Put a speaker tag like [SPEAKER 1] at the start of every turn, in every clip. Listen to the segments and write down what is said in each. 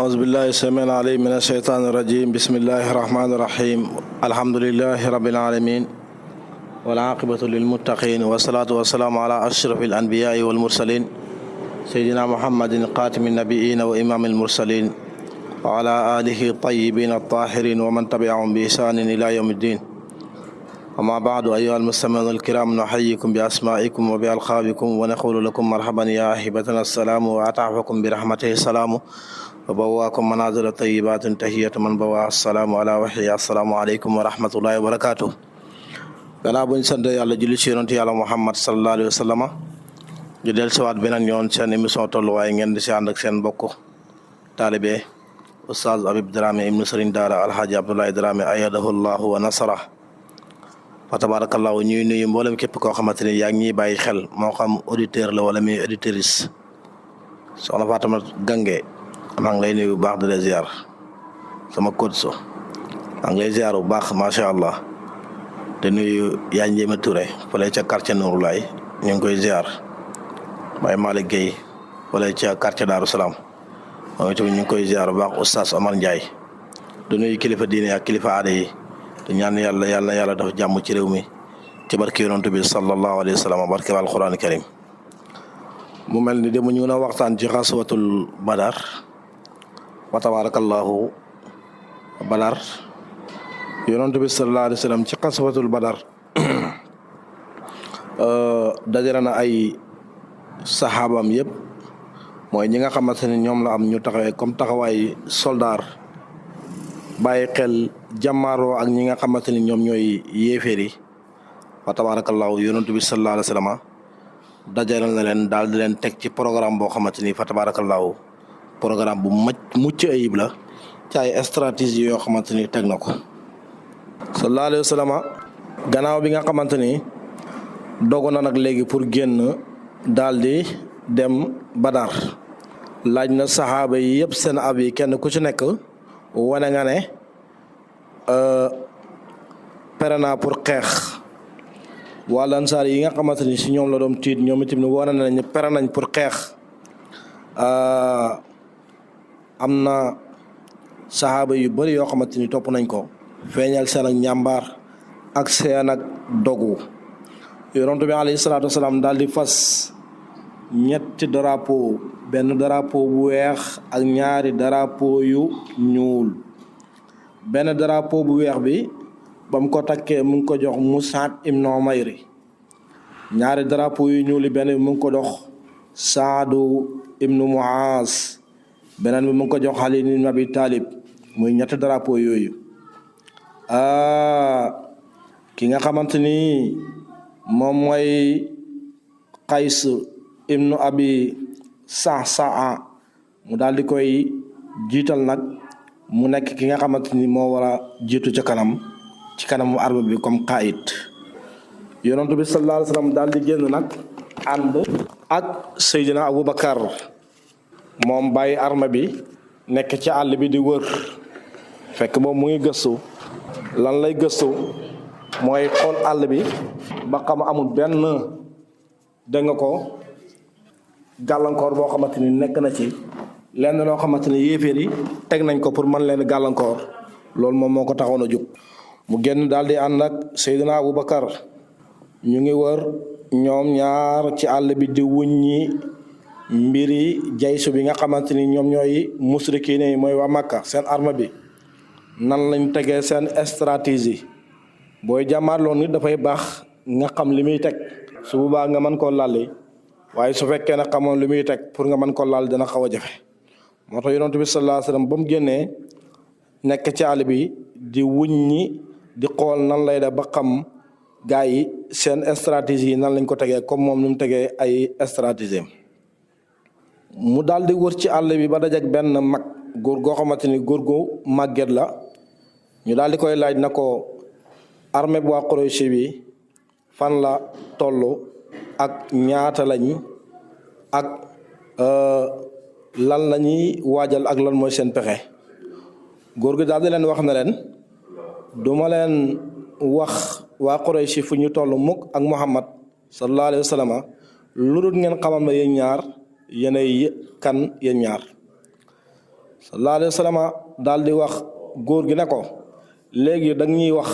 [SPEAKER 1] أعوذ بالله السميع العليم من الشيطان الرجيم بسم الله الرحمن الرحيم الحمد لله رب العالمين والعاقبة للمتقين والصلاة والسلام على أشرف الأنبياء والمرسلين سيدنا محمد قاتم النبيين وإمام المرسلين وعلى آله الطيبين الطاهرين ومن تبعهم بإحسان إلى يوم الدين. وما بعد أيها المستمعون الكرام نحييكم بأسمائكم وبألقابكم ونقول لكم مرحبا يا أحبتنا السلام وأتعفكم برحمته السلام وبواكم منازل طيبات تحية من بوا السلام على وحي السلام عليكم ورحمة الله وبركاته. gannaaw bu ñu sant yàlla julli ci yonent yàlla Muhammad sallallahu alayhi wa sallam ñu del siwaat beneen yoon seen émission tolluwaay ngeen di si ànd ak seen mbokk taalibe Oustaz Habib Dramé ibnu Serigne Daara Alhaji Abdoulaye Dramé ayadahu llahu wa nasara fa tabarakallahu ñuy nuyu mboolem képp koo xamante ni yaa ngi ñuy bàyyi xel moo xam auditeur la wala muy auditrice soxna Fatama Gange maa ngi lay nuyu bu baax di la ziar sama kóotso maa ngi lay ziar bu baax macha allah te nuyu yaa Njéeme Touré fële ca quartier Nouroulaye ñu ngi koy ziar Baye Malick Gueye fële ca quartier Darou Salaam moom itam ñu ngi koy ziar bu baax Oustaz Omar Ndiaye di nuyu kilifa diine ak kilifa aada yi te ñaan yàlla dafa jàmm ci réew mi ci barke yonent bi sallallahu alayhi wa sallam barke alquran karim mu mel ni dama ñu na waxtaan ci xaswatul badar wa tabarakallahu badar yonent bi sallallahu alayhi wa sallam ci xaswatul badar dajale na ay saxaabam yëpp mooy ñi nga xamante ni ñoom la am ñu taxawee comme taxawaay soldaar bàyyi xel jàmmaaroo ak ñi nga xamante ni ñoom ñooy yéeféer yi wa tabarakallahu yonent bi sallallahu alayhi wa sallam dajale na leen daal di leen teg ci programme boo xamante ni fa tabarakallahu programme bu mucc ayib la ci ay stratégie yoo xamante ni teg na ko sallallahu alayhi wa sallam gannaaw bi nga xamante ni dogu na nag léegi pour génn daal di dem Badar laaj na saxaaba yi yëpp seen ab yi kenn ku ci nekk wane nga ne pere naa pour xeex wala ansaar yi nga xamante ni si ñoom la doon tiit ñoom itam ni wane nañ pere nañ pour xeex am na saxaaba yu bëri yoo xamante ni topp nañ ko feeñal seen ak njàmbaar ak seen ak dogu yonent bi alayhi salaatu wasalaam daal di fas ñetti drapeau benn drapeau bu weex ak ñaari drapeau yu ñuul benn drapeau bu weex bi ba mu ko takkee mu ngi ko jox Mus'ab ibn Umayr ñaari drapeau yu ñuul yi benn bi mu ngi ko jox Saadu ibn Muaz beneen bi mu ngi ko jox Ali ibn Abi Talib muy ñetti drapeau yooyu ki nga xamante ni moom mooy Qays ibnu Abi Sa'sa'a mu daal di koy jiital nag mu nekk ki nga xamante ni moo war a jiitu ci kanamu arme bi comme qaid yonent bi sallallahu alayhi wa sallam daal di génn nag ànd ak Seydina Aboubacar moom bàyyi arme bi nekk ci àll bi di wër fekk moom mu ngi gëstu lan lay gëstu mooy xool àll bi ba xam amul benn dégg nga ko gàllankoor boo xamante ni nekk na ci lenn loo xamante ni yéeféer yi teg nañ ko pour mën leen gàllankoor loolu moom moo ko taxoon a jóg mu génn daal di ànd ak Seydina Aboubacar ñu ngi wër ñoom ñaar ci àll bi di wuññi mbiri jaysu bi nga xamante ni ñoom ñooy musrikiin yi mooy waa Makka seen arme bi nan lañ tegee seen stratégie booy jàmmaarloo nit dafay baax nga xam li muy teg su boobaa nga mën koo lalli waaye su fekkee ne xamoon li muy teg pour nga mën ko laal dina xaw a jafe moo tax yonent bi sallallahu alayhi wasallam ba mu génnee nekk ci àll bi di wuññi di xool nan lay def ba xam gaa yi seen stratégie yi nan lañ ko tegee comme moom ni mu tegee ay stratégie mu daal di wër ci àll bi ba dajak benn mag góor goo xamante ni góor gu màgget la ñu daal di koy laaj na ko armée bu waa Quraysh bi fan la toll ak ñaata lañ ak lan la ñuy waajal ak lan mooy seen pexe góor gi daal di leen wax na leen duma leen wax waa Quraysh fu ñu toll mukk ak Muhammad sallallahu alayhi wa sallam lu dul ngeen xamal ma yéen ñaar yéenay kan yéen ñaar sallallahu alayhi wa sallam daal di wax góor gi ne ko léegi da ñuy wax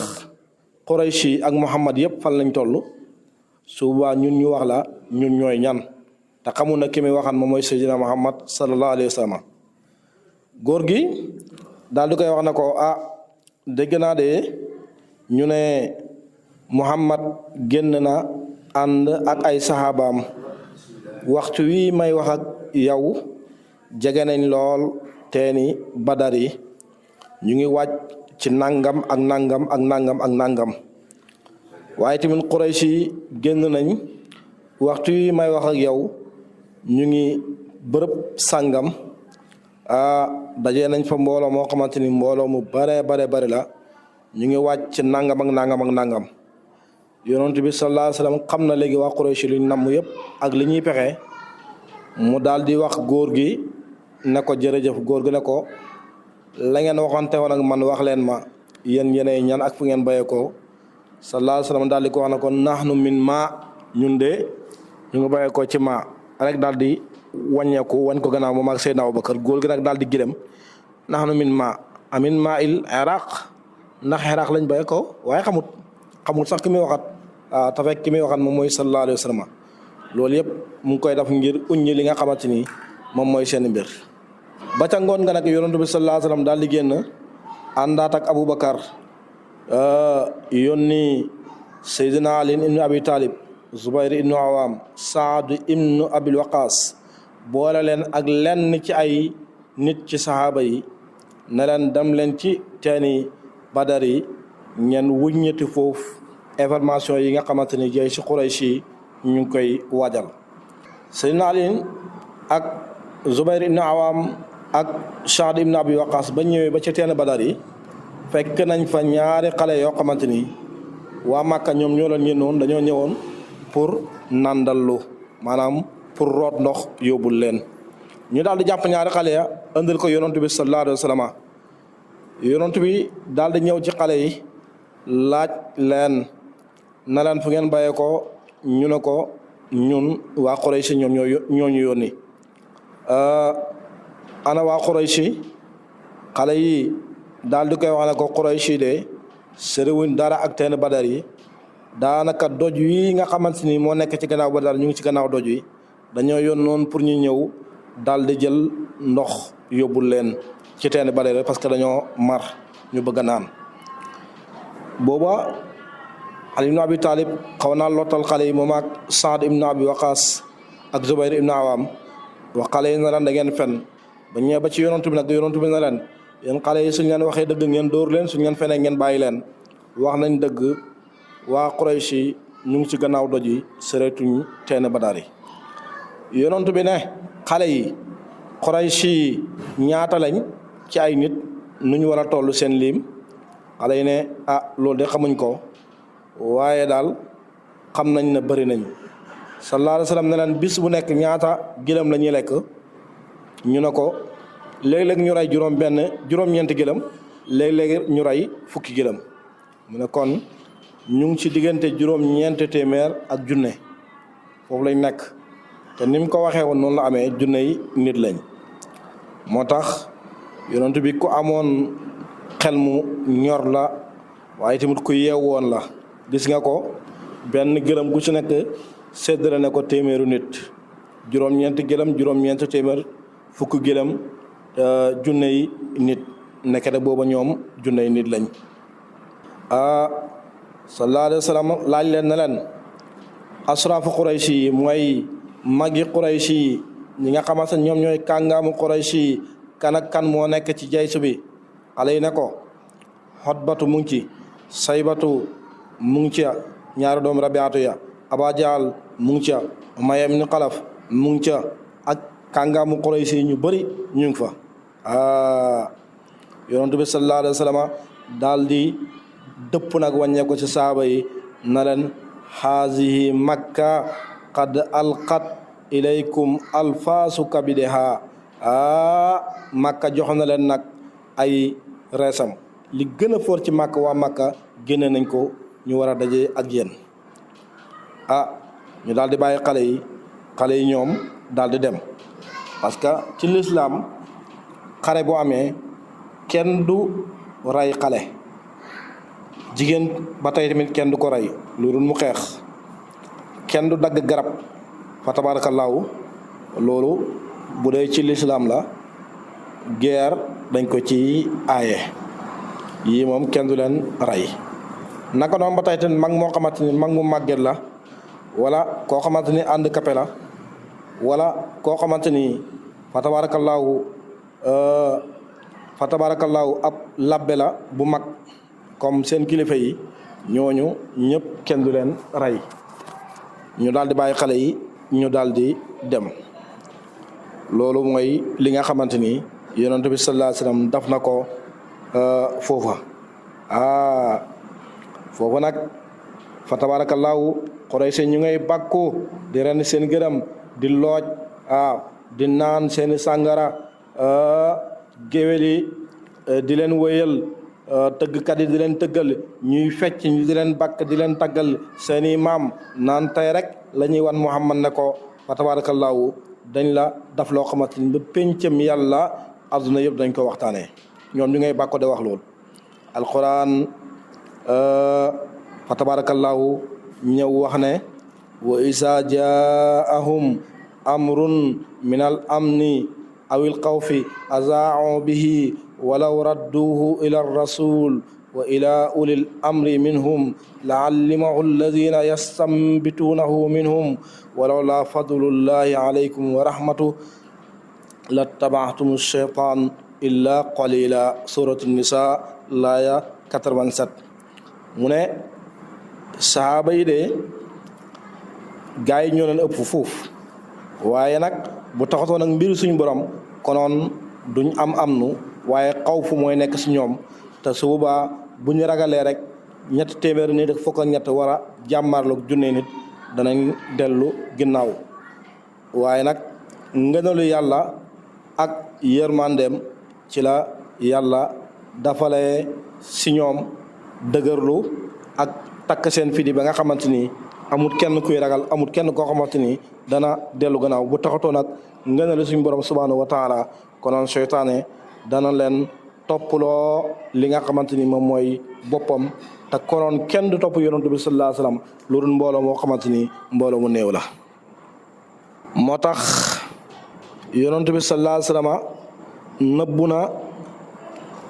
[SPEAKER 1] Qurayshi ak Muhammad yëpp fan lañ toll suba ñun ñu wax la ñun ñooy ñan te xamul na ki muy waxan moom mooy Seydina Muhammad sallallahu alayhi wa sallam góor gi daal di koy wax ne ko dégg naa de ñu ne Muhammad génn na ànd ak ay saxaabaam waxtu wi may wax ak yow jege nañ lool teeni Badar yi ñu ngi wàcc ci nangam ak nangam ak nangam ak nangam waaye tamit Quraysh yi génn nañ waxtu wi may wax ak yow ñu ngi bërëb sàngam dajee nañ fa mbooloo moo xamante ni mbooloo mu bare la ñu ngi wàcc ci nangam ak nangam ak nangam yonent bi sallallahu alayhi wa sallam xam na léegi waa Quraysh luñ namm yëpp ak li ñuy pexe mu daal di wax góor gi ne ko jërëjëf góor gi ne ko la ngeen waxante woon ak man wax leen ma yéen yéenay ñan ak fu ngeen bayee ko sallallahu alayhi wa sallam daal di ko wax ne ko nahnu min ma ñun de ñu ngi bayee ko ci ma rek daal di wàññeeku wañ ko gannaaw moom ak Seydina Abubakar góor gi nag daal di gërëm nahnu min ma amin ma il Iraq ndax Iraq lañ bayee ko waaye xamul sax ki muy waxat te fekk ki muy waxat moom mooy sallallahu alayhi wa sallam loolu yëpp mu ngi koy def ngir uññi li nga xamante ni moom mooy seen mbir ba ca ngoon nga nag yonent bi sallallahu alayhi wa sallam daal di génn àndaat ak Aboubacar yónni Seydina Ali ibnu Abi Talib Zubayr ibnu Awam Saad ibnu Abil Waqaas boole leen ak lenn ci ay nit ci saxaaba yi ne leen dem leen ci teeni Badar yi ñeen wuññati foofu information yi nga xamante ni jey si Quraysh yi ñu ngi koy waajal Seydina Ali ak Zubayr ibn Awam ak Saad ibn Abi Waqas ba ñëwee ba ci teen Badar yi fekk nañ fa ñaari xale yoo xamante ni waa Màkka ñoom ñoo leen yéenoon dañoo ñëwoon pour nandallu maanaam pour root ndox yóbbul leen ñu daal di jàpp ñaari xale ya indil ko yonent bi sallallahu alayhi wa sallam yonent bi daal di ñëw ci xale yi laaj leen na leen fu ngeen bàyyee ko ñu ne ko ñun waa Quraysh ñoom ñoo ñu yónni ana waa Quraysh xale yi daal di koy wax ne ko Quraysh de sëriwuñ dara ak teen Badar yi daanaka doj wi nga xamante ni moo nekk ci gannaaw Badar ñu ngi ci gannaaw doj wi dañoo yónnoon pour ñu ñëw daal di jël ndox yóbbul leen ci teen Badar yi parce que dañoo mar ñu bëgg a naan booba Ali ibn Abi Talib xaw naa lottal xale yi moom ak Saad ibn Abi Waqas ak Zubayr ibn Awam wax xale yi na leen da ngeen fen ba ñëwee ba ci yonent bi nag yonent bi na leen yéen xale yi suñ leen waxee dëgg ngeen dóor leen suñ leen fenee ngeen bàyyi leen wax nañ dëgg waa Quraysh yi ñu ngi ci gannaaw doj yi sëreetuñ teen Badar yi yonent bi ne xale yi Quraysh yi ñaata lañ ci ay nit nu ñu war a toll seen lim xale yi ne loolu de xamuñ ko waaye daal xam nañ ne bëri nañ sallallahu alayhi wa sallam ne leen bis bu nekk ñaata gëlëm la ñuy lekk ñu ne ko léeg-léeg ñu rey juróom-ñeenti gëlëm léeg-léeg ñu rey fukki gëlëm mu ne kon ñu ngi ci diggante juróom-ñeenti téeméer ak junne foofu lañ nekk te ni mu ko waxee woon noonu la amee junne yi nit lañ moo tax yonent bi ku amoon xel mu ñor la waaye tamit ku yeew woon la gis nga ko benn gëlëm gu ci nekk séddale ne ko téeméeru nit juróom-ñeenti gëlëm juróom-ñeenti téeméer fukki gëlëm junne yi nit nekk de booba ñoom junne yi nit lañ sallallahu alayhi wa sallam laaj leen ne leen asraafu Quraysh yi mooy magi Quraysh yi ñi nga xamante ne ñoom ñooy kàngaamu Quraysh yi kan ak kan moo nekk ci jaysu bi xale yi ne ko Xotbatu mu ngi ci Saybatu mu ngi ca ñaari doom Rabiatu ya Aba Jaal mu ngi ca Umayya ibn Xalaf mu ngi ca ak kàngaamu Quraysh yi ñu bëri ñu ngi fa yonent bi sallallahu alayhi wa sallam daal di dëpp nag wàññee ko ci saaba yi na leen hazihi makka qad alqat ilaykum alfaasu kabideha makka jox na leen nag ay reesam li gën a foor ci makka waa makka génne nañ ko ñu war a daje ak yéen ñu daal di bàyyi xale yi ñoom daal di dem parce que ci lislaam xare bu amee kenn du rey xale jigéen ba tey tamit kenn du ko rey lu dul mu xeex kenn du dagg garab fa tabaarakallaahu loolu bu dee ci lislaam la guerre dañ ko ci aaye yii moom kenn du leen rey naka noonu ba tey tamit mag moo xamante ni mag mu màgget la wala koo xamante ni handicapé la wala koo xamante ni fa tabaarakallaahu ab labbe la bu mag comme seen kilifa yi ñooñu ñëpp kenn du leen rey ñu daal di bàyyi xale yi ñu daal di dem loolu mooy li nga xamante ni yonent bi sallallahu alayhi wasallam daf na ko foofa foofa nag fa tabaarakallaahu Quraysh ñu ngay bàkku di ren seen gërëm di looj di naan seeni sàngara géwél yi di leen wëyal tëggkat yi di leen tëggal ñuy fecc ñu di leen bakk di leen taggal seeni maam naan tey rek la ñuy wan Muhammad ne ko fa tabaarakallaahu dañ la daf loo xamante ni ba péncam yàlla adduna yëpp dañ ko waxtaanee ñoom ñu ngay bàkko de wax loolu alquran fa tabaarakallaahu ñëw wax ne wa isa jaahum amrun min al amni aw il xawfi azaau bihi walaw radduuhu ila rasul wa ila ulil amri minhum laalimahu alladina yastanbituunahu minhum walawla fadlullahi alaykum wa rahmatu lattabaatum shaytan illa qalila suratu nisa laaya 87 mu ne sahaaba yi de gaa yi ñoo leen ëpp fuuf waaye nag bu taxatoon nag mbiru suñu borom konoon duñ am nu waaye xawfu mooy nekk si ñoom te su boobaa bu ñu ragalee rek ñetti téeméeri nit ak fukk ak ñett war a jàmmarloog junne nit danañ dellu ginnaaw waaye nag ngënalu yàlla ak yërmandeem ci la yàlla dafalee si ñoom dëgërlu ak takk seen fidi ba nga xamante ni amul kenn kuy ragal amul kenn koo xamante ni dana dellu gannaaw bu taxatoo nag ngënalu suñu borom subhanahu wa taala konoon seytaane dana leen topploo li nga xamante ni moom mooy boppam te konoon kenn du topp yonent bi sallallahu alayhi wasallam lu dul mbooloo moo xamante ni mbooloo mu néew la moo tax yonent bi sallallahu alayhi wasallam nëbbu na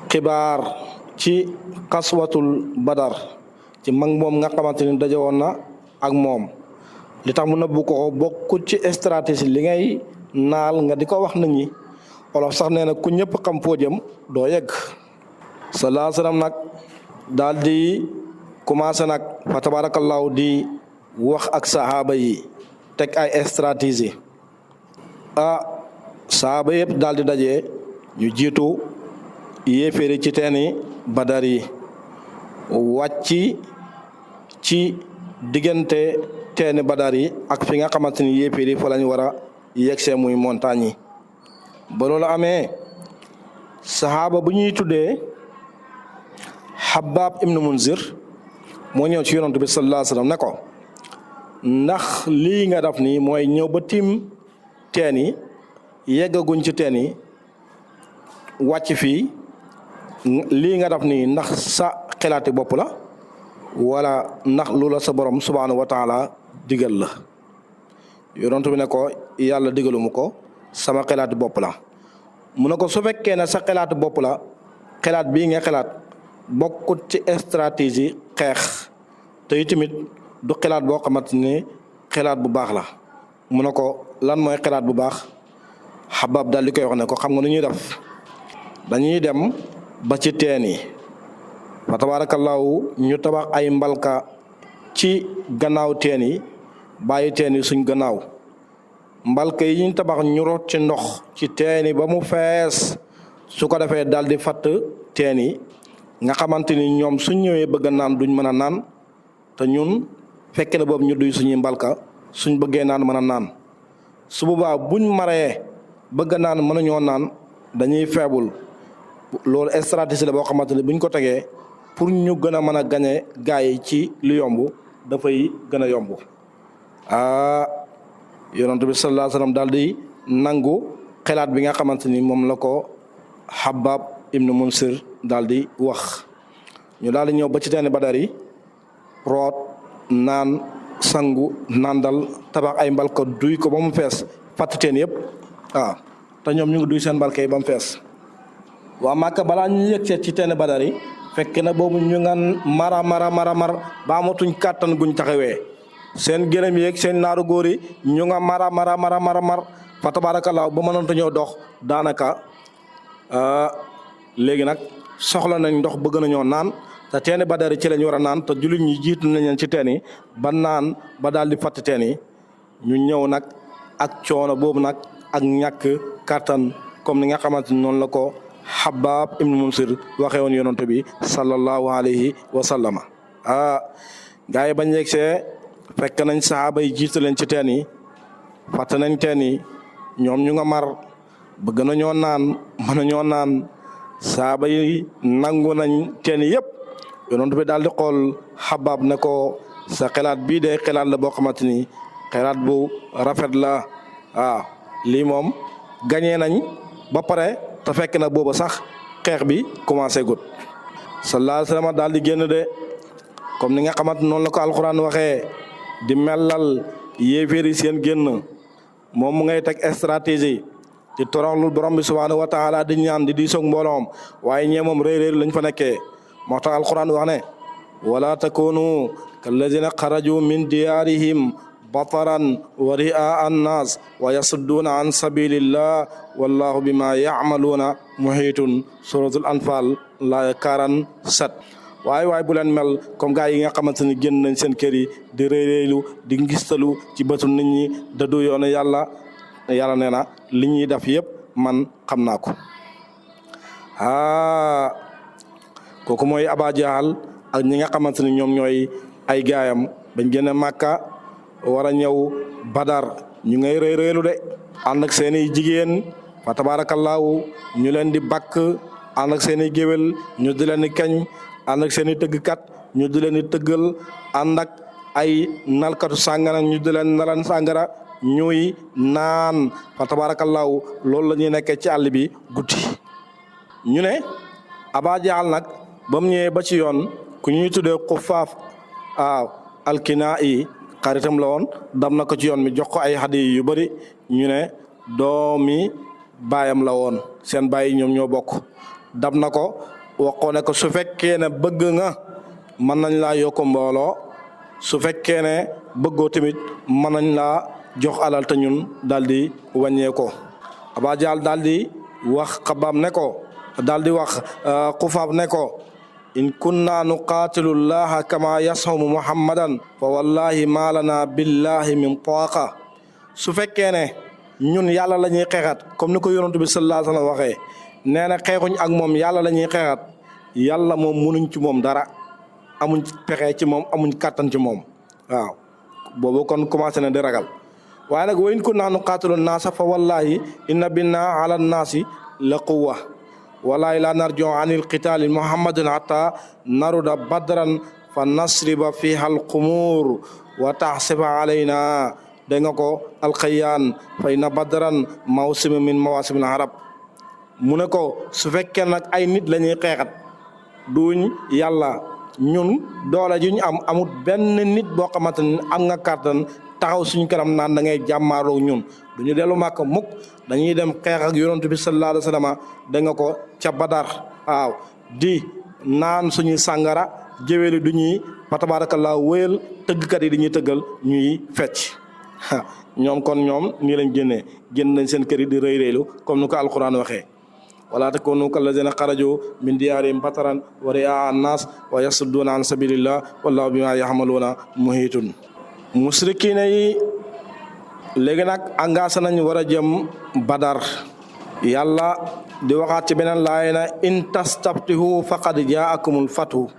[SPEAKER 1] xibaar ci xaswatul badar ci mag moom nga xamante ni daje woon na ak moom li tax mu nëbbu ko bokkut ci stratégie li ngay naal nga di ko wax nit ñi olof sax nee na ku ñëpp xam foo jëm doo yegg sallallahu alayhi wasallam nag daal di commencé nag fa tabarakallahu di wax ak sahaaba yi teg ay stratégie sahaaba yëpp daal di daje ñu jiitu yéeféeri ci teeni badar yi wàcc ci diggante teeni badar yi ak fi nga xamante ni yéeféeri fa lañ war a yegsee muy montagne yi ba loolu amee sahaaba bu ñuy tuddee Habbaab ibnu Munzir moo ñëw ci yonent bi sallallahu alayhi wasallam ne ko ndax lii nga def nii mooy ñëw ba tiim teen yi yeggaguñ ci teen yi wàcc fii lii nga def nii ndax sa xelaati bopp la wala ndax lu la sa borom subhanahu wa taala digal la yonent bi ne ko yàlla digalu mu ko sama xelaati bopp la mu ne ko su fekkee ne sa xelaati bopp la xelaat bii nga xelaat bokkut ci stratégie xeex te itamit du xelaat boo xamante ni xelaat bu baax la mu ne ko lan mooy xelaat bu baax Habab daal di koy wax ne ko xam nga nu ñuy def dañuy dem ba ci teen yi fa tabarakallahu ñu tabax ay mbalka ci gannaaw teen yi bàyyi teen yi suñ gannaaw mbalka yi ñu tabax ñu rot ci ndox ci teen yi ba mu fees su ko defee daal di fatt teen yi nga xamante ni ñoom suñ ñëwee bëgg naan duñ mën a naan te ñun fekke na boobu ñu duy suñuy mbalka suñ bëggee naan mën a naan su boobaa buñ maree bëgg naan mën a ñoo naan dañuy feebul loolu stratégie la boo xamante ni buñ ko tegee pour ñu gën a mën a gañe gaay yi ci lu yomb dafay gën a yomb yonent bi sallallahu alayhi wasallam daal di nangu xelaat bi nga xamante ni moom la ko Habab ibnu Munsir daal di wax. ñu daal di ñëw ba ci teeni Badar yi root naan sangu nandal tabax ay mbalka duy ko ba mu fees fàtt teen yëpp waaw te ñoom ñu ngi duy seen mbalka yi ba mu fees. waa Màkka balaa ñu yëg seet ci teeni Badar yi fekk na boobu ñu ngan mara ba amatuñ kàttan guñ taxawee seen gërëm yeeg seen naaru góor yi ñu nga mara fa tabaarakallaa ba mënanta ñoo dox daanaka léegi nag soxla nañ ndox bëgg nañoo naan te teeni Badar yi ci lañ war a naan te jullit ñi jiitu nañ leen ci teen yi ba naan ba daal di fatt teen yi ñu ñëw nag ak coono boobu nag ak ñàkk kàttan comme ni nga xamante ni noonu la ko Habab ibnu Munsir waxee woon yonent bi sallallahu alayhi wa sallama gars yi bañ yegsee fekk nañ saxaaba yi jiitu leen ci teen yi fàtt nañ teen yi ñoom ñu nga mar bëgg nañoo naan mën nañoo naan saxaaba yi nangu nañ teen yi yëpp yonent bi daal di xool Habab ne ko sa xelaat bii de xelaat la boo xamante ni xelaat bu rafet la lii moom gañee nañ ba pare te fekk na booba sax xeex bi commencé gut sallallahu alayhi wa sallam daal di génn de comme ni nga xamante noonu la ko alxuraan waxee di melal yéeféeri seen génn moom mu ngay teg stratégie di toroxlul borom bi subhanahu wa taala di ñaan di soog mbooloom waaye ñee moom réeréer lañ fa nekkee moo tax alxuraan wax ne wala takunu kallazina xaraju min diyaarihim bataran wa ri'a annas wa yasudduuna an sabilillah wallahu bima ya'maluuna muhiitun suratul anfal la 47 waaye bu leen mel comme gars yi nga xamante ni génn nañ seen kër yi di réeréelu di ngistalu ci bëtu nit ñi dadu yoonu yàlla nee na li ñuy def yëpp man xam naa ko kooku mooy Aba Jahal ak ñi nga xamante ni ñoom ñooy ay gaayam bañ génne Màkka war a ñëw Badar ñu ngay réeréelu de ànd ak seeni jigéen fa tabaarakallaahu ñu leen di bakk ànd ak seeni géwél ñu di leen di kañ ànd ak seeni tëggkat ñu di leen di tëggal ànd ak ay nalkatu sàngara ñu di leen nalan sàngara ñuy naan fa tabaarakallaahu loolu la ñuy nekkee ci àll bi guddi ñu ne Aba Jahal nag ba mu ñëwee ba ci yoon ku ñuy tuddee Xufaaf alkinaa yi xaritam la woon dam na ko ci yoon mi jox ko ay hadiya yu bari ñu ne doomi baayam la woon seen baay ñoom ñoo bokk dam na ko wax ko ne ko su fekkee ne bëgg nga mën nañ laa yokk mbooloo su fekkee ne bëggoo tamit mën nañ laa jox alal te ñun daal di wàññee ko Aba Jahal daal di wax Xabaab ne ko daal di wax Xufaab ne ko in kunna nuqaatilu llaha kama yashumu muhammadan fa wallahi ma lana billahi min taaqa su fekkee ne ñun yàlla la ñuy xeexat comme ni ko yonent bi sallallahu alayhi wa sallam waxee nee na xeexuñ ak moom yàlla la ñuy xeexat yàlla moom munuñ ci moom dara amuñ pexe ci moom amuñ kàttan ci moom waaw boobu kon commencé na di ragal waaye nag wa in kunna nuqaatilu naasa fa wallahi inna binna ala naasi la quwwa walaay la narjo anil qitaali muhammadin hatta naruda badran fa nasriba fiha alqumur wa taxsiba alayna da nga ko alxayaan fa inna badran mawsim min mawasimil arab mu ne ko su fekkee nag ay nit la ñuy xeexat duñ yàlla ñun doole ju ñu am amut benn nit boo xamante ne am nga kàttan taxaw suñu kanam naan da ngay jàmmaaroo ñun duñu dellu Màkka mukk dañuy dem xeex ak yonent bi sallallahu alayhi wa sallam da nga ko ca Badar waaw di naan suñuy sàngara jëweli du ñuy fa tabaarakallaa wéyal tëggkat yi dañuy tëggal ñuy fecc ñoom kon ñoom nii lañ génn nañ seen kër yi di rëy rëylu comme ni ko alquran waxee wala takunu kallazina xaraju min diyaarihim bataran wa ri'a annas wa yasudduuna an sabilillah wallahu bima yaxmaluuna muhiitun musrikiina yi léegi nag engagé nañ war a jëm Badar yàlla di waxaat ci beneen laay na in tastabtihu faqad jaakumul fathu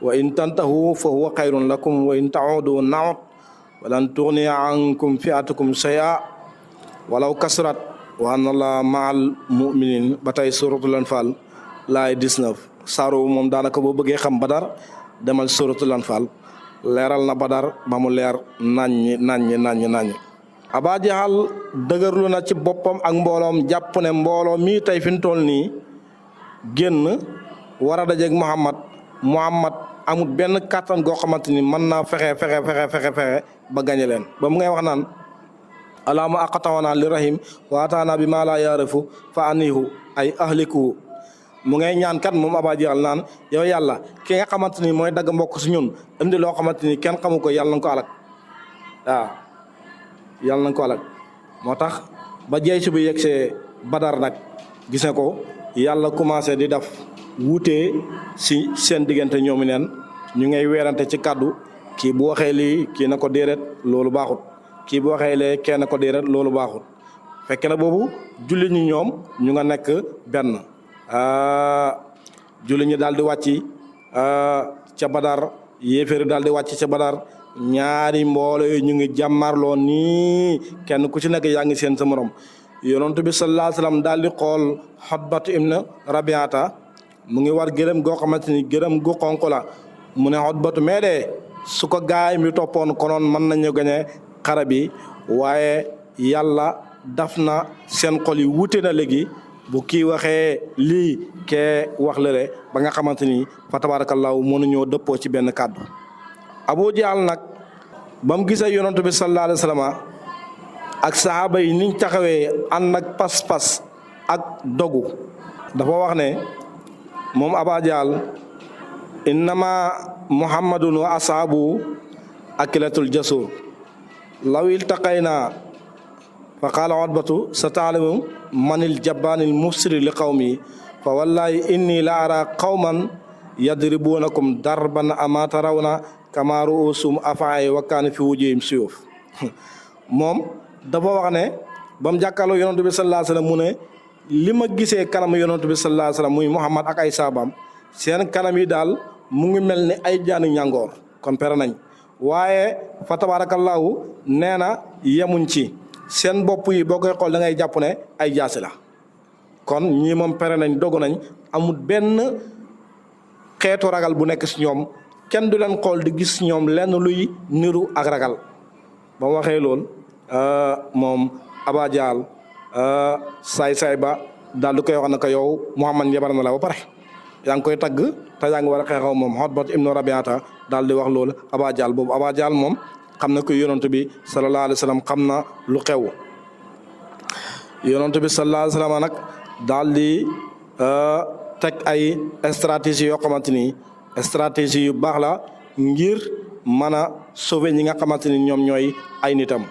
[SPEAKER 1] wa in tantahu fa huwa xayrun lakum wa in taudu naud walan tugniya ankum fiatukum shay'a walaw kasrat wa anna allaha ma'al mu'minin ba tey suratul anfal laay 19 saaru moom daanaka boo bëggee xam Badar demal suratul anfal leeral na Badar ba mu leer naññi Aba Jahal dëgërlu na ci boppam ak mbooloom jàpp ne mbooloo mii tey fi mu toll nii génn war a dajeeg Muhammad amul benn kàttan goo xamante ni mën naa fexe ba gañe leen ba mu ngay wax naan alaama aqatawana li rahim wa ataana bi maa laa yaarifu fa anihu ay ahliku mu ngay ñaan kat moom Aba Jahl naan yow yàlla ki nga xamante ni mooy dagg mbokk si ñun indi loo xamante ni kenn xamu ko yàlla na ko alak waaw yàlla na ko alak moo tax ba jeey si bu yegsee Badar nag gis nga ko yàlla commencé di def wuutee si seen diggante ñoomi neen ñu ngay weerante ci kàddu kii bu waxee lii kii na ko déedéet loolu baaxut kii bu waxee lee kenn ko déedéet loolu baaxut fekk na boobu julli ñi ñoom ñu nga nekk benn julli ñi daal di wàcc ca Badar yéeféeri daal di wàcc ca Badar ñaari mboolo yi ñu ngi jàmmarloo nii kenn ku ci nekk yaa ngi seen sa morom yonent bi sallallahu alayhi wasallam daal di xool Xotbatu ibn Rabiata mu ngi war gërëm goo xamante ni gërëm gu xonq la mu ne Xotbatu mais de su ko gaay mi toppoon konoon mën nañu gañe xare bi waaye yàlla daf na seen xol yi wute na léegi bu kii waxee lii kee wax lële ba nga xamante ni fa tabaarakallaahu mënuñoo dëppoo ci benn kàddu Abu Jahl nag ba mu gisee yonent bi sallallahu alayhi wasallam ak saxaaba yi niñ taxawee ànd ak pas-pas ak dogu dafa wax ne moom Aba Jahl innama muhammadun wa ashabu akilatul jasur law iltaqayna fa qaala Utbatu sa taalamu manil jabbaanil mufsiri li qawmi fa wallahi inni la ara qawman yadribunakum darban ama tarawna kama ruusum afaay wa kaana fi wujihim suyuf moom dafa wax ne ba mu jàkkaarloo yonent bi sallallahu alayhi wasallam mu ne li ma gisee kanam yonent bi sallallahu alayhi wasallam muy Muhammad ak ay saabaam seen kanam yi daal mu ngi mel ni ay jaani ñàngoor kon pere nañ waaye fa tabaarakallaahu nee na yemuñ ci seen bopp yi boo koy xool da ngay jàpp ne ay jaasi la kon ñii moom pere nañ dogu nañ amul benn xeetu ragal bu nekk si ñoom kenn du leen xool di gis ñoom lenn luy niru ak ragal ba mu waxee lool moom Aba Jahl saay ba daal di koy wax ne ko yow Muhammad yabar na la ba pare yaa ngi koy tagg te yaa ngi war a xeexaw moom Xotbatu ibnu Rabiata daal di wax loolu Aba Jahl boobu Aba Jahl moom xam na ko yonent bi sallallahu alayhi wa sallam xam na lu xew yonent bi sallallahu alayhi wa sallam nag daal di teg ay stratégie yoo xamante ni stratégie yu baax la ngir mën a sauver ñi nga xamante ni ñoom ñooy ay nitam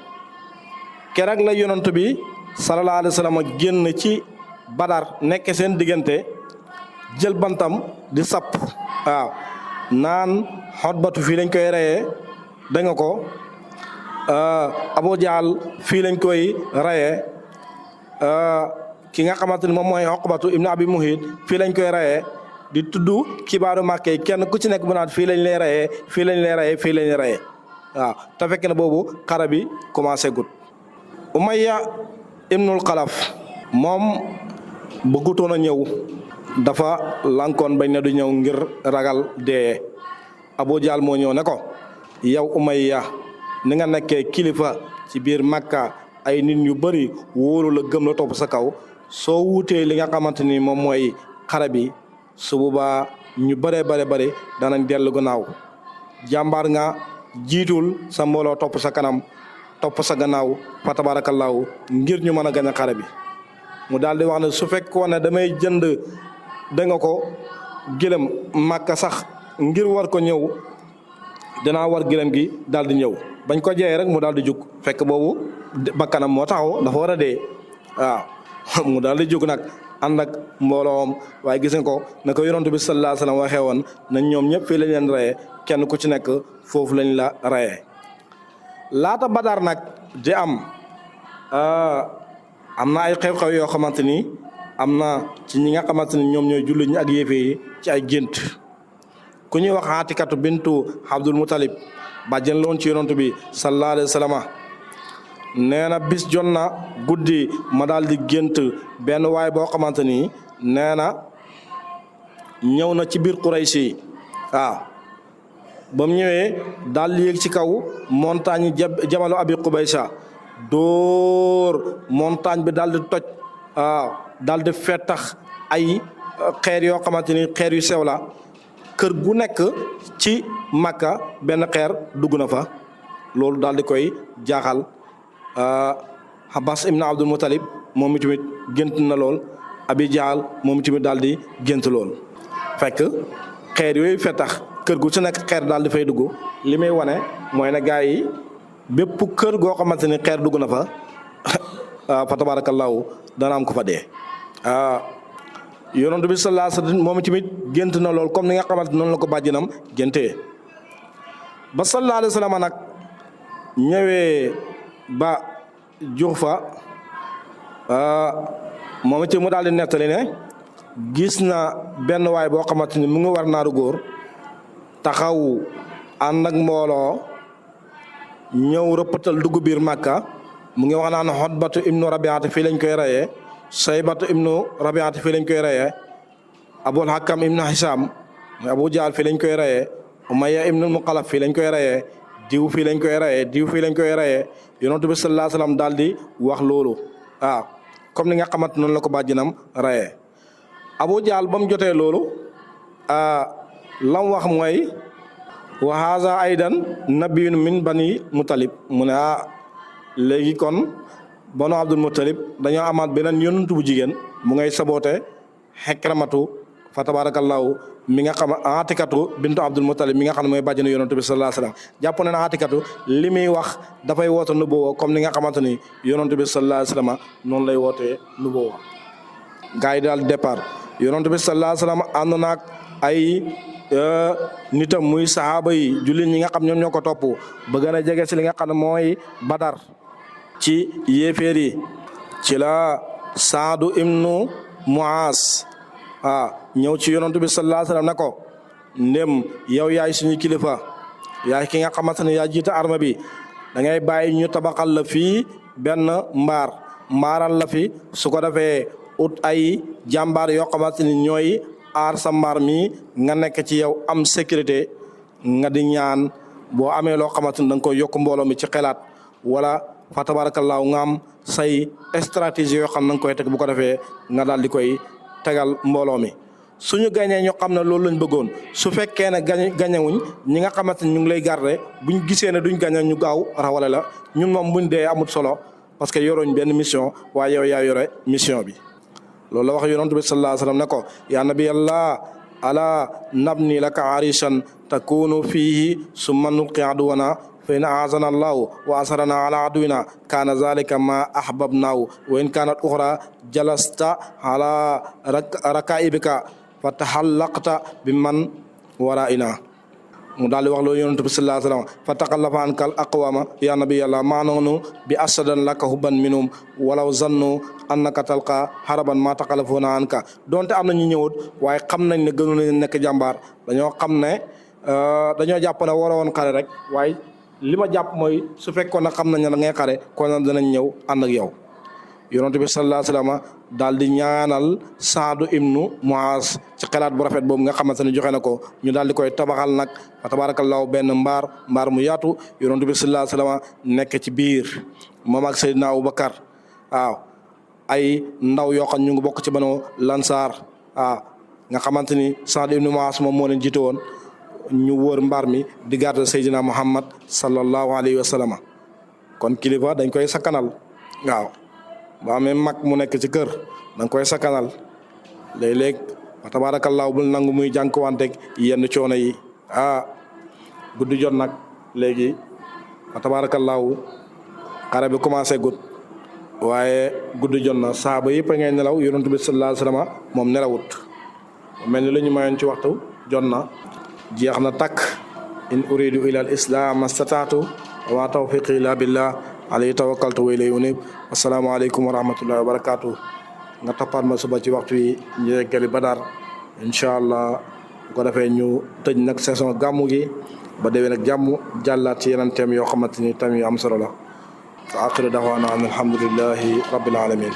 [SPEAKER 1] keroog la yonent bi sallallahu alayhi wa sallam génn ci Badar nekk seen diggante jël bantam di sapp waaw naan Xotbatu fii lañ koy reyee da nga ko Abu Jahl fii lañ koy reyee ki nga xamante ni moom mooy Uqbatu ibn Abi Muhit fii lañ koy reyee di tudd xibaaru Màkka yi kenn ku ci nekk bu naan fii lañ lay reyee fii lañ lay reyee fii lañ lay reyee waaw te fekk na boobu xare bi commencé gut Umayya ibnul Xalaf moom bëggutoon a ñëw dafa lankoon bañ ne du ñëw ngir ragal dee Abu Jahl moo ñëw ne ko yow Umayya ni nga nekkee kilifa ci biir Makka ay nit ñu bëri wóolu la gëm la topp sa kaw soo wuutee li nga xamante ni moom mooy xare bi su boobaa ñu bëree bëri danañ dellu gannaaw jàmbaar nga jiitul sa mbooloo topp sa kanam topp sa gannaaw fa tabaarakallaahu ngir ñu mën a gañ a xare bi mu daal di wax ne su fekkoon ne damay jënd da nga ko gëlëm Makka sax ngir war ko ñëw dinaa war gëlëm gi daal di ñëw bañ ko jeexee rek mu daal di jug fekk boobu bakkanam moo taxaw dafa war a dee waaw mu daal di jug nag ànd ak mbooloom waaye gis nga ko na ko yonent bi sallallahu alayhi wa sallam waxee woon nañ ñoom ñëpp fii lañ leen reyee kenn ku ci nekk foofu lañ la reyee laata Badar nag di am na ay xew-xew yoo xamante ni am na ci ñi nga xamante ni ñoom ñooy jullit ñi ak yéefe yi ci ay gént ku ñuy wax Aatikatu bintu Abdul Mutalib bàjjen la woon ci yonent bi sallallahu alayhi wa sallam nee na bis jot na guddi ma daal di gént benn waay boo xamante ni nee na ñëw na ci biir Quraysh waaw ba mu ñëwee daal di yéeg ci kaw montagne jabalu Abi Qubaysa dóor montagne bi daal di toj waaw daal di fettax ay xeer yoo xamante ni xeer yu sew la kër gu nekk ci Makka benn xeer dugg na fa loolu daal di koy jaaxal Abbas ibn Abdul Muttalib moom itamit gént na lool Abi Jahl moom itamit daal di gént lool fekk xeer yooyu fetax kër gu ci nekk xeer daal di fay dugg li may wane mooy ne gaa yi bépp kër goo xamante ni xeer dugg na fa fa tabarakallahu dana am ko fa dee yonent bi sallallahu alayhi wasallam moom tamit gént na lool comme ni nga xamante noonu la ko bàjjinam géntee ba sallallahu alayhi wasallam nag ñëwee ba jox fa moom itam mu daal di nettali ne gis na benn waay boo xamante ni mu ngi war naaru góor taxaw ànd ak mbooloo ñëw rëppatal dugg biir Makka mu ngi wax naan Xotbatu ibnu Rabiata fii lañ koy reyee Saybatu ibnu Rabiata fii lañ koy reyee Abul Hakam ibnu Hisam Abu Jahl fii lañ koy reyee Umayya ibnu Muqallab fii lañ koy reyee diw fii lañ koy reyee diw fii lañ koy reyee Yonent bi sallallahu alayhi wasallam daal di wax loolu comme ni nga xamante noonu la ko bàjjinam reyee Abu Jahl ba mu jotee loolu lam wax mooy wa haza aydan nabiyun min bani Muttalib mu ne léegi kon banu Abdul Muttalib dañoo amaat beneen yonent bu jigéen mu ngay saboote Xekramatu fa tabarakallahu mi nga xam Atikatu bintu Abdul Muttalib mi nga xam ne mooy bàjjenu yonent bi sallallahu alayhi wasallam jàpp na ne Atikatu li muy wax dafay woote nubuwa comme ni nga xamante ni yonent bi sallallahu alayhi wasallam noonu lay wootee nubuwa gaa yi daal départ yonent bi sallallahu alayhi wasallam ànd naag ay nitam muy sahaaba yi jullit ñi nga xam ñoom ñoo ko topp ba gën a jege si li nga xam ne mooy Badar ci yéeféer yi ci la Saadu ibnu Muaz ñëw ci yonent bi sallallahu alayhi wasallam ne ko ndem yow yaay suñu kilifa yaay ki nga xamante ne yaa jiite arme bi da ngay bàyyi ñu tabaxal la fii benn mbaaral la fi su ko defee ut ay jàmbaar yoo xamante ni ñooy aar sa mbaar mi nga nekk ci yow am sécurité nga di ñaan boo amee loo xamante ni da nga koy yokk mbooloo mi ci xelaat wala fa tabarakallahu nga am say stratégie yoo xam na nga koy teg bu ko defee nga daal di koy tegal mbooloo mi suñu gañee ñu xam ne loolu lañ bëggoon su fekkee ne gañewuñ ñi nga xamante ni ñu ngi lay garder buñ gisee ne duñ gañe ñu gaaw rawale la ñun moom buñ dee amut solo parce que yoroñ benn mission waaye yow yaa yore mission bi loolu la wax yonent bi sallallahu alayhi wasallam ne ko yaa nabiyallah ala nabni laka arishan takunu fihi summa nulqi aduwana fa in aazana allahu wa asarana ala aduwina kaana zalika ma ahbabnaahu wa in kaanat uxra jalasta ala rakaibika fa taxallaqta bi man waraina mu daal di wax loolu yonent bi sallallahu alayhi wasallam fa taqallafa ankal aqwama ya nabiyallah maanoonu bi asadan laka hubban minhum walaw zannu annaka talqa haraban ma taqallafuna anka donte am na ñu ñëwut waaye xam nañ ne gënu nañ nekk jàmbaar dañoo xam ne dañoo jàpp ne waroo woon xare rek waaye li ma jàpp mooy su fekkoon ne xam nañ ne da ngay xare kon danañ ñëw ànd ak yow yonent bi sallallahu alayhi wasallam daal di ñaanal Saadu ibnu Muaz ci xalaat bu rafet boobu nga xamante ne joxe na ko ñu daal di koy tabaxal nag fa tabarakallahu benn mbaar mu yaatu yonent bi sallallahu alayhi wasallam nekk ci biir moom ak Seydina Abubakar ay ndaw yoo xam ñu ngi bokk ci Banu Lansaar nga xamante ni Saadu ibnu Muaz moom moo leen jiite woon ñu wër mbaar mi di garder Seydina Muhammad sallallahu alayhi wasallam kon kilifa dañ koy sakkanal ba amee mag mu nekk ci kër da nga koy sakkanal léeg-léeg wa tabaarakallaahu bul nangu muy jànkuwanteeg yenn coono yi guddi jot nag léegi wa tabaarakallaahu xare bi commencé gut waaye guddi jot na saaba yëpp a ngay nelaw yonent bi sallallaahu alayhi wa sallam moom nelawut mel ni lu ñu mayoon ci waxtu jot na jeex na takk in uridu ila al islam astataatu wa ma tawfiqi illa billah alayhi tawakkaltu wa ilayhi unib assalaamu aleykum wa rahmatullahi wa barakatuh nga toppaat ma suba ci waxtu yi ñu yeggali Badar incha allah bu ko defee ñu tëj nag saison gàmmu gi ba déwén nag jàmm jàllaat ci yeneen thèmes yoo xamante ni thèmes yu am solo la fa axiru daxwaana an alhamdulillahi rabbil alamin